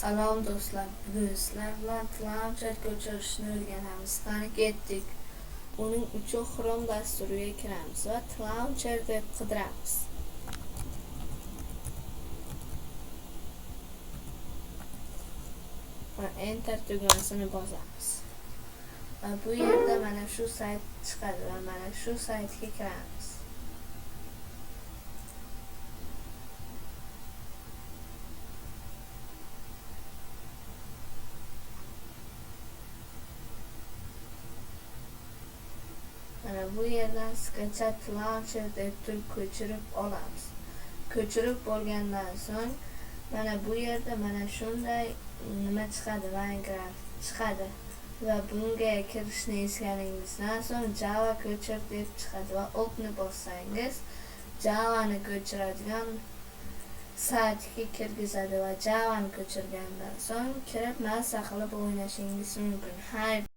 Salom do'stlar, bugun sizlar bilan TLauncher ko'chirishni o'rganamiz. Qani ketdik. Buning uchun Chrome dasturiga kiramiz va TLauncher deb qidiramiz. Va Enter tugmasini bosamiz. Va bu yerda mana shu sayt chiqadi va mana shu saytga kiramiz. Mana bu yerdan "Скачать launcher" deb turib ko'chirib olamiz. Ko'chirib bo'lgandan so'ng mana bu yerda mana shunday nima chiqadi, Minecraft chiqadi va bunga kirishni istganingizdan so'ng "Java ko'chir" deb chiqadi va Openni bossangiz Javani ko'chiradigan saytga kirgizadi va Javani ko'chirgandan so'ng kirib mazza qilib o'ynashingiz mumkin. Hay.